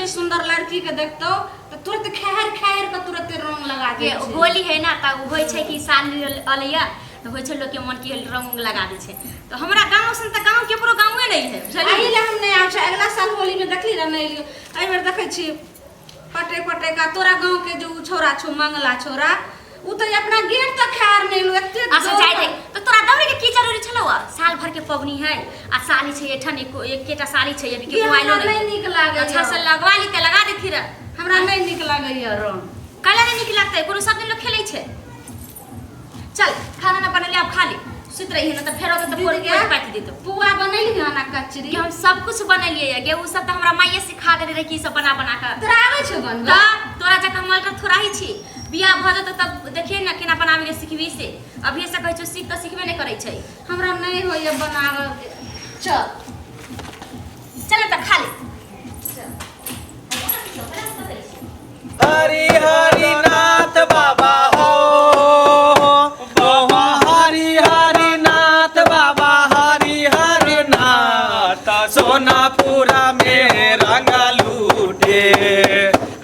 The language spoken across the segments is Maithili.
सुंदर लड़की के देखतौ तऽ तुरंत खैर खैर के तुरंत रंग लगा के दै छै। होली है ना तऽ होइ छै कि साल अलैया तऽ होइ छै लोकके मन कि रंग उंग लगा दै छै। तऽ हमरा गाँव सन तऽ गाँव केकरो गाँवे नहि है, बुझलियै? एहि लए हम नहि आबै छै। अगिला साल होली में देखली रह नहि एलियो। एहि बेर देखै छी पटे पटे का तोरा गाँव के जो उ छौड़ा छौ मंगला छौड़ा, उ तऽ अपना गेट तक खैर नहि एलौ एते। अच्छा जाय दे। तऽ तोरा दौड़े के की जरूरी छलौ? साल भर के पबनी है आ साली छै एठन एकेटा साली छै अभी के हमरा आइलो नहि नीक लागैया। अच्छा से लगवा ली तऽ लगा देथि रह। हमरा नहि नीक लागैया रंग। काला नहि नीक लगतै? कोनो सब दिन लोग खेलै छै। चल, खाना ना बनेले, आब खा ले, सुति रही ना तऽ फेर औतै तऽ दीदी फोड़ पाटि देतौ। पुआ बनैली हन आ कचरी? कि हम सब कुछ बनेलियै गे। उ सब तऽ हमरा माइये सिखा देने रहै कि ई सब बना बना कऽ। तोरा आबै छौ बनबै? तऽ तोरा जकाँ हम अल्टर थोड़ा ही छी। बियाह भऽ जेतौ तब देखिए ने केना बनाबे के सिखबी से। अभिये से कहै छौ सीख तऽ सिखबे नहि करै छै। हमरा नहि होइया बनाबऽ। चल। चल तऽ खा ले। हरि हरि नाथ बाबा हो, बाबा हरि हरि नाथ बाबा हरि हरि नाथ, सोनापुरा में रंग लूटे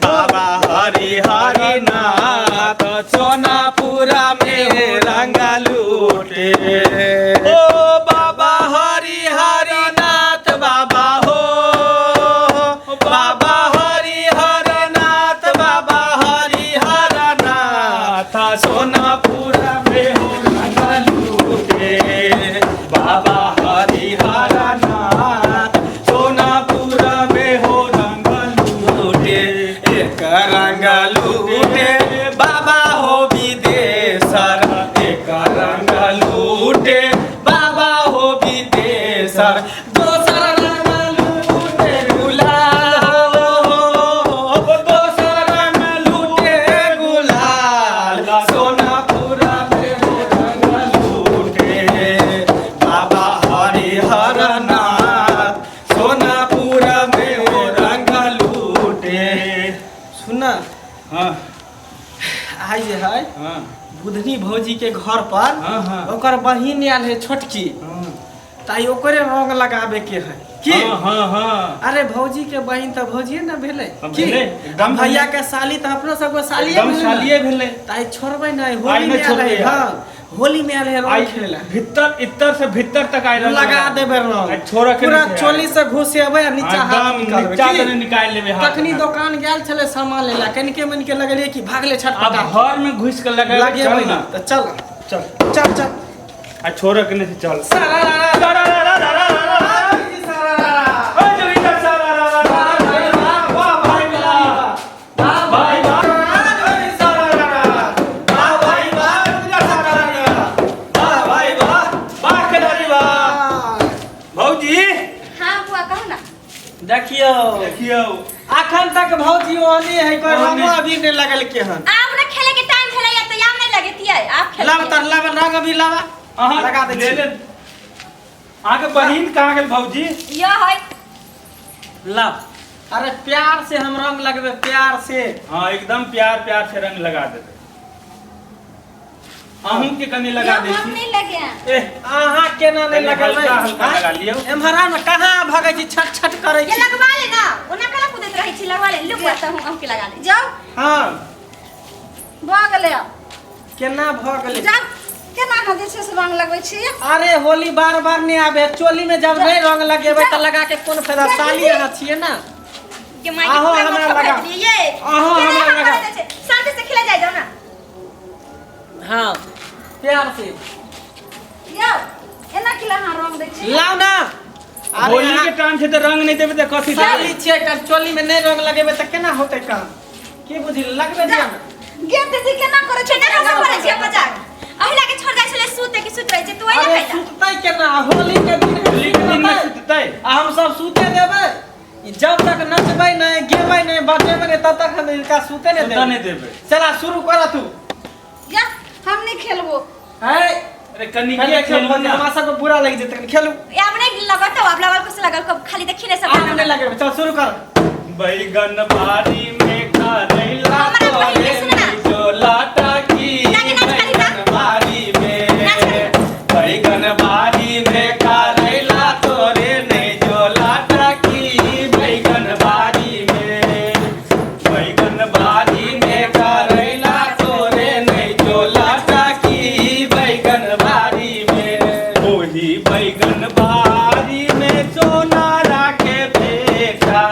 बाबा हरि हरि नाथ, सोनापुरा में रंग लूटे। ओ बाबा हरि हरि नाथ बाबा हो, बाबा हरि हर नाथ बाबा हरि हर नाथ, सोनापुरा में हो रंग लूटे बाबा हरि हर नाथ, सोनापुरा में हो रंग लूटे। एक रंग लूटे बाबा हो विदेशर, एक रंग लूटे बाबा हो विदेशर, दोसर रंग लूटे गुलाल हो, दोसर रंग लूटे गुलाल, सोनापुरा में हो रंग लूटे बाबा हरि हर नाथ, सोनापुरा में हो रंग लूटे। सुन। हाँ। आइ जे है हाँ बुधनी भौजी के घर पर हाँ हाँ ओकर बहिन आयल है छोटकी। हाँ। तऽ ओकरे रंग लगाबे के है की? हाँ हाँ हाँ। अरे भौजी के बहिन तऽ भौजिए ने भेलै। हाँ, की? भेलै, एकदम। भैया के साली तऽ अपनो सबके सालिए एकदम भेलै ने। सालिए भेलै। तऽ आइ छोड़बै नहि। होली आइ में नहि आयल है। छोड़बै। हाँ, होली में आयल है रंग आइ खेले ला। भीतर इतर से भीतर तक आइ रंग लगा देबै रंग। आइ छोड़ऽ के पूरा नहि छै। चोली से घुसेबै आ नीचा हाथ एकदम निकालबै। नीचा की? से निकालि लेबै हाथ। तखनी दोकान गेल छलै सामान लेला, कनिके मनिके लगलियै कि भागले छटपटा। आब घर में घुसि के लगेबै। लगेबै। चल ना। तऽ चल। चल। चल चल। आ छोड़ऽ के नहि छै, चल। भौजी। हाँ बुआ, कहू ना। देखियौ। देखियौ। अखन तक भौजी ओहने है, कोई ओहने। रंगो अभी नहीं लगल के हन। आब ना खेले के टाइम भेलै तऽ आब नहि लगेतियै, आब खेलतियै। लाब तर लाब, रंग अभी लाबा। अहाँ लगा दै ले छी। ले। अहाँके बहिन कहाँ गेल भौजी? यह है। लाब। अरे प्यार से हम रंग लगबे, प्यार से। हाँ, एकदम प्यार प्यार से रंग लगा देबै। अहूँ के कनि लगा दै हम छी। नहीं लगे। एह। अहाँ केना नहीं कनि लगेबै? हल्का हल्का लगा लियौ। एम्हर आउ ने, कहाँ भगै छी, छट छट करै ये छी। लगवा ले ना, ओना कला कुदैत रहै छी, लगवा ले। लुक तऽ हम अहूँ के लगा ले। जाउ। हाँ। भऽ गेलै आब। केना भऽ गेलै? जाउ, केना अहाँ जे छै से रंग लगबै छी? अरे होली बार बार नहीं आबे, चोली में जब नहीं रंग लगेबै तऽ लगा के कोन फायदा? साली अहाँ छियै ना। के माई के आहो, पूरा हमरा माथा लगा। फाड़ि देलियै ये। आहो, केना हमरा अहाँ लगा। करै छै? शांति से खेले जाय जाउ ना। हाँ, प्यार से। यौ, एना किला अहाँ रंग दै छी? लाउ ना। अरे होली अहाँ के टाइम छै तऽ रंग नहि देबै तऽ कथी देबै? साली छियै, कल चोली में नहीं रंग लगेबै तऽ केना होतै काम? की बुझली, लगबे दिया ना। गे दीदी, केना करै छै? केना हम करै छियै मजाक? अहिला के छोड़ जाइ छलै सुते कि सुत रहै छै तू अहिला अरे खाइला। सुततै केना होली के दिन? होली के दिन में सुततै? आ हम सब सुते देबै? ई जब तक नचबै नहीं, गेबै नहीं, बजेबै नहीं, तब तक हम इनका सुते नहीं सुतऽ देबै। नहि देबै। चला, शुरू कर तू। या, हम नहीं खेलबो। है। अरे कनि कनि के खेलू ना। हमरा सबके बुरा लागि जेतै, कनि खेलू। ये आब नहीं लगत, आब लगल कुछ लगल कब खाली देखी नहीं सब। आब नहीं लगेबै, चल शुरू कर। बैगन बारी में करैला हमरा बहिन के सुन ना। जो लाटा की नाच, नाच करी ना। बैगन बारी में नाच करी। बैगन बारी में करैला तोरे नहीं जो लाटा की बैगन बारी में। ओही बैगन बारी में सोनारा के बेटा,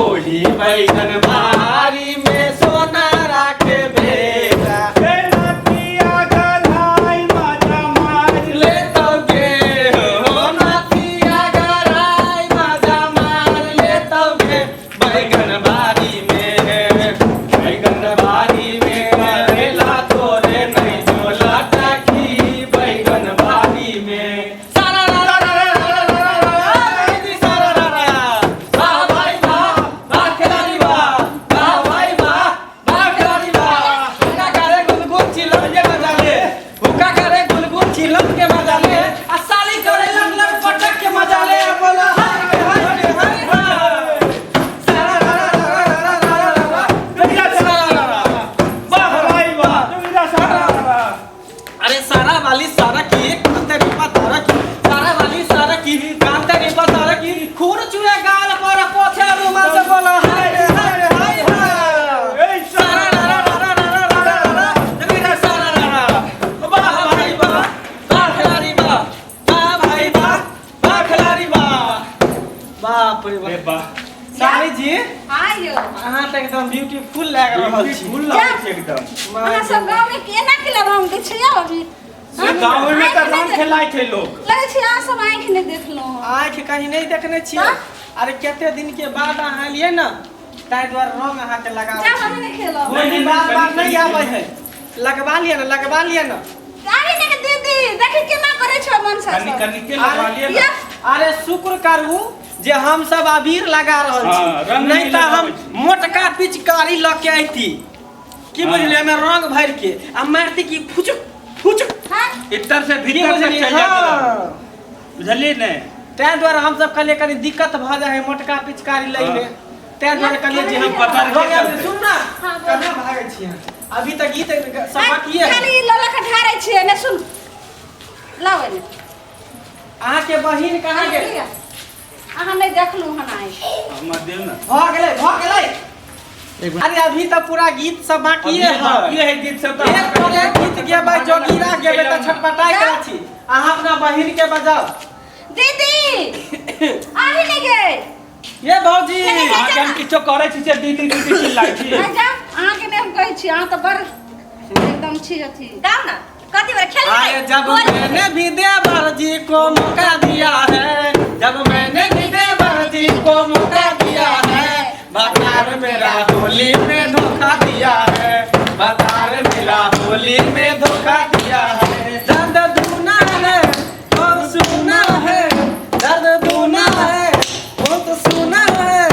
ओही बैगन बारी में सोनारा के बेटा। हे नतिया गलाई मजा मार ले तो गे हो नाथिया गराई मजा मार ले तो गे बैगन बारी में। बैगन बारी में करेला तोरे नहीं झोला टाकी बैगन बारी में। सारा रा रा रा रा रा रा रा जी सारा रा रा। वाह भाई वाह, वाह खिलाड़ी वाह, वाह भाई वाह, वाह खिलाड़ी वाह। हुक्का करे गुलगुल चिलम के मजा ले, हुक्का करे गुलगुल चिलम के मजा ले, आ साली करे लग लग पटक के मजा ले। बोला हाय हाय हाय हाय। सारा रा रा रा रा रा रा रा रा। सारा रा रा। वाह भाई वाह, तुमरा सारा वाह। अरे सारा वाली सारा की कांते रिपा तारा की, सारा वाली सारा की कांते रिपा तारा की, खून चुए गाल पर पोछे रुमाल से। बोला हाय रे हाय रे हाय हाय। ए सारा रा रा रा रा रा रा रा रा रा सारा रा रा। वाह भाई वाह, वाह खिलाड़ी वाह, वाह भाई वाह, वाह खिलाड़ी वाह। बाप रे रे बाप। वाह। साली जी, आइयो। अहाँ तऽ एकदम ब्यूटीफुल लागि रहल छी। फूल लागै छै एकदम। अहाँ सब गाँव में केना के रंग दै छै यौ अभी? से गाँव में तऽ रंग खेलाइ छै लोक। लगै छै अहाँ सब आँखि नहि देखलहुँ। आँखि कहीं नहि देखने छियै। अरे कते दिन के बाद अहाँ एलियै ने, ताहि दुआरे रंग अहाँके लगाबै जा, छी। हम नहि खेलब। होली बार बार नहि आबै है। लगवा लिअ ने, लगवा लिअ ने। आही ने दीदी, देखी केना करै छै मनसा कनि सब। कनि के लगवा लिअ ने। या। अरे शुक्र करू जे हम सब अबीर लगा रहल हाँ, छी, रंग नहि नहि तऽ हम लगाबै छी। मोटका पिचकारी लऽ के अयती की हाँ। बुझलियै, एहिमे रंग भरि के आ मारती की फुचुक फुचुक। हाँ। इधर से की भीतर तक बुझलियै? चलि जायत रंग। हाँ। बुझलियै ने? ताहि दुआरे हमसब कहलियै कनि दिक्कत भऽ जाइ है मोटका पिचकारी लैमे, ताहि दुआरे कहलियै जे हम पता नहि रंग आबि- चलतै। सुन ना, हाँ, बोल। कहाँ भागै छियै अभी तऽ गीत सब बाकिए है। खाली लऽ लऽ के ढारै छियै ने। सुन, लाउ एने। अहाँके बहिन कहाँ गेल? लिअ। अहाँ नहि देखलहुँ हन आइ। हमरा देब ने। भऽ गेलै, भऽ गेलै। अरे अभी तऽ पूरा गीत सब बाकिए अभी है। बाकिए है गीत सब तऽ। एक पर एक गीत गेबै, जोगीरा गेबै तऽ छटपटाइ करै छी। अहाँ अपना बहिन के बजाउ। दीदी, आही ने गे। ये भौजी। अहाँके हम किछो करै छी से दीदी दीदी चिल्लाइ छी। आ जाउ, अहाँके नहि हम कहै छी, अहाँ तऽ बड़ एकदम छी अथी। गाउ ने, कथी बेर खेल। अरे जब मैंने भी देवर जी को मौका दिया है, जब मैंने भी देवर जी को मौका दिया है, भतार मेरा होली में धोखा दिया है, भतार मेरा होली में धोखा दिया है। दर्द दूना है और सुना है, दर्द दूना है बहुत सुना है,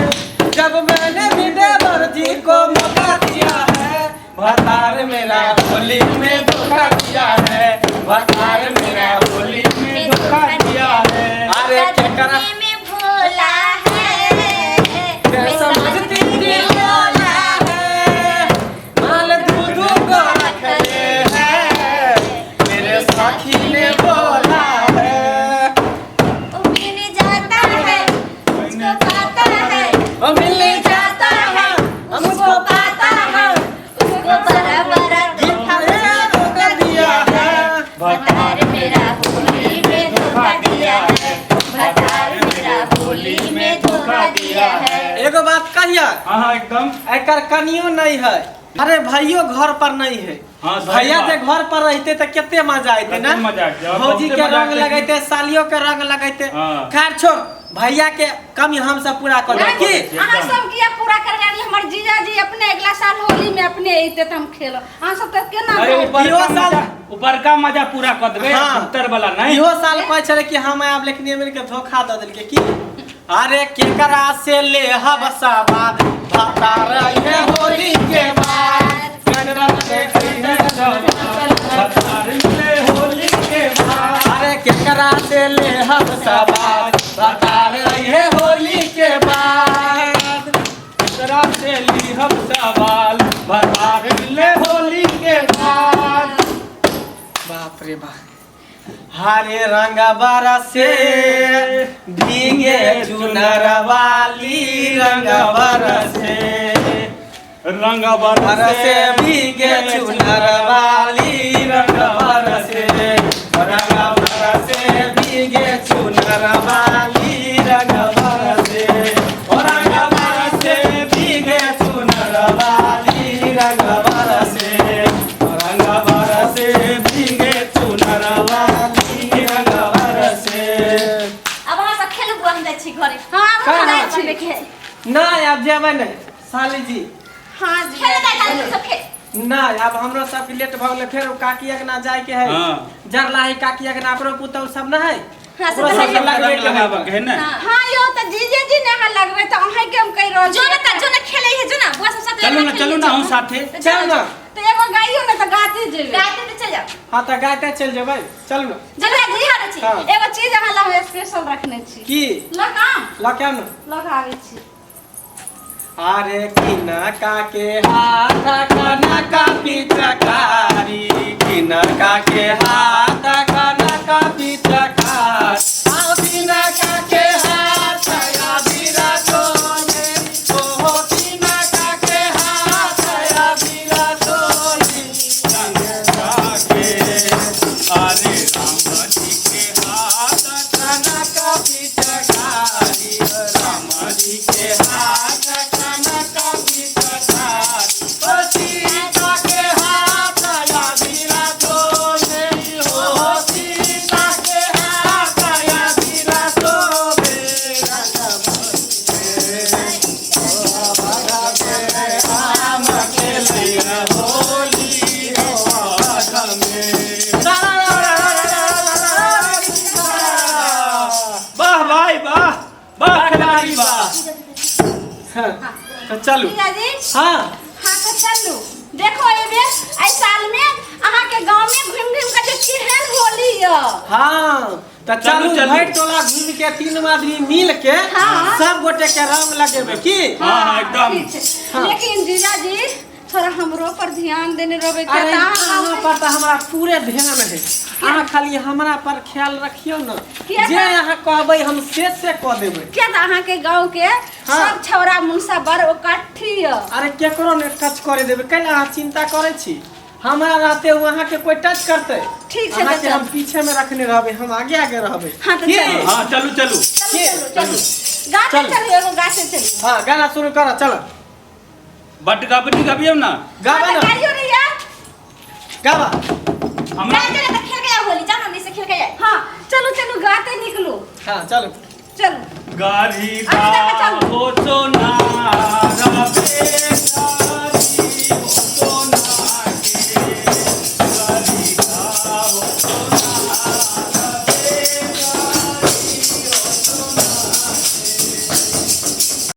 जब मैंने भी देवर जी को मौका दिया है, भतार मेरा होली में धोखा दिया है, भतार मेरा होली में धोखा दिया है। अरे केकरा में भोला है, मैं समझती थी भोला है, माल दूध को रखले है, मेरे साथी ने बोला है। ओ मिल जाता है उसको पाता है, ओ मिल जाता है उसको पाता है, उसको बड़ा बड़ा धोखा धोखा दिया है, भतार मेरा होली में धोखा दिया है, भतार मेरा होली में धोखा दिया है। एगो बात कहिया? हाँ हाँ, एकदम। एकर कनियो नहीं है। अरे भाइयो घर पर नहीं है। हाँ, सही भैया बात। जे घर पर रहते तऽ कते मजा अयते ने। कते मजा अयतै, और भौजी बहुते के मजा रंग अयतै। लगैते, सालियो के रंग लगैते। हाँ। खैर छोड़, भैया के कमी हम सब पूरा कऽ देब की। अहाँ सब किया पूरा करबै? हमर जीजाजी अपने अगला साल होली में अपने अइते तऽ हम खेलब। अहाँ सब तऽ केना अरे भेल? ऊपरका इहो साल- मजा, ऊपरका मजा पूरा कऽ देबै। हाँ। भीतर वाला नहि। इहो साल कहै छलै कि हम आयब, लेकिन एमन के धोखा दऽ देलकै की। अरे केकरा से ले हब सवाद, भतार ये होली के बाद, केकरा से ले भतार मिले होली के बाद। अरे केकरा से ले हब सवाद, भतार ये होली के बाद। केकरा से लीहब सवाल, भतार मिले होली के बाद। बाप रे बाप। हरे रंग बरसे भीगे चुनर वाली, रंग बरसे रंग बरसे भीगे चुनर वाली, रंग बरसे, रंग बरसे भीगे। चुनर वाली रंगवा से, ओ रंगवा से भीगे चुनर वाली रंगवा से, ओ रंगवा से भीगे चुनर वाली रंगवा से। अब अहाँ सब खेलू बुआ, हम जाइ छी घरे। हाँ, आब कहाँ खेलाइ छी छी। खेले नहीं अब जेबै नहीं साली जी। हाँ जी। जाइ छी सब खेल। नहीं अब हमरो सबके लेट भऽ गेलै, फेर काकी अंगना जाय के है। हाँ। जरलाही काकी अंगना अपनो पुतहु सब न है। हाँ, से ओकरो तऽ सबके है। लगबे रंग के है। लगाबऽ के है ने। हाँ। हाँ यो तऽ जीजे जी ने अहाँ लगबै तऽ अहाँके हम कहि रहल जो छी। ना तऽ जो ना खेलै है, जो ना बुआ सब साथ। चलू ना, चलू ना हम साथे। चल ना। तऽ एगो गाइयो ने तऽ गाते जेबै। गाते तऽ चल जाओ। हाँ तऽ गाते चलि जेबै, चलू ना। चल जी, हारे छी। हाँ। एगो चीज अहाँ लग स्पेशल रखने छी। की? लऽ काम। लऽ के आउ ना। लऽ कऽ आबै छी। अरे किनका के हाथ कनका पिचकारी, किनका के हाथ कनका पिचकार, आओ किनका के हाथ अबीरा चोले, ओहो किनका के हाथ अबीरा चोली, रंगवा के, अरे राम जी के हाथ कनका पिचकारी, राम जी के हाथ कनका पिचकारी, ओ सीता के हाथ अबीरा चोले, ओ सीता के हाथ अबीरा चोले, राम खेलै होली अवध में। वाह भाई वाह, वाह खिलाड़ी वाह। हाँ, तो चलू। जीजाजी। हाँ। हाँ तऽ चलू, देखो एहि बेर एहि साल में अहाँके गाँव में घुमि घुमि कऽ जे केहन होली यऽ। हाँ तऽ चलू, चलू, चलू। भरि टोला घूमि के तीन आदमी मिल के हाँ। सब गोटे के रंग लगेबै की। हाँ, हाँ, एकदम। ठीक छै। हाँ। लेकिन जीजाजी थोड़ा हमरो पर ध्यान देने रहबै किया अरे तऽ अहाँ अहाँ पर तऽ हमरा पूरे ध्यान है, अहाँ खाली हमरा पर ख्याल रखियौ ने। किया जे अहाँ कहबै हम से कऽ देबै। किया तऽ अहाँके गाँव के सब छौड़ा मुनसा बड़ ओकट्ठी यऽ। अरे केकरो ने टच करे देबै, कैला अहाँ चिंता करै छी? हमरा रहते हुए अहाँके कोई टच करतै? ठीक छै, तऽ अहाँके हम चल। पीछे में रखने रहबै, हम आगे आगे रहबै। हाँ, तऽ की? चलू। हाँ चलू चलू। चलू। के? चलू चलू, गाते चलू। चलू, एगो गाते चलू। हाँ गाना शुरू करो, चलो। बट कबड्डी गबियौ ना। गाबा हाँ, ना। तऽ गाइयो रे यार। गाबा। हमरा जा जा तऽ खेल के जाओ होली, जाओ ना, हमनी से खेल के जाए। हाँ चलू चलू, गाते निकलू। हाँ चलू। चलू। गाड़ी अभी तक चलू। हो सोना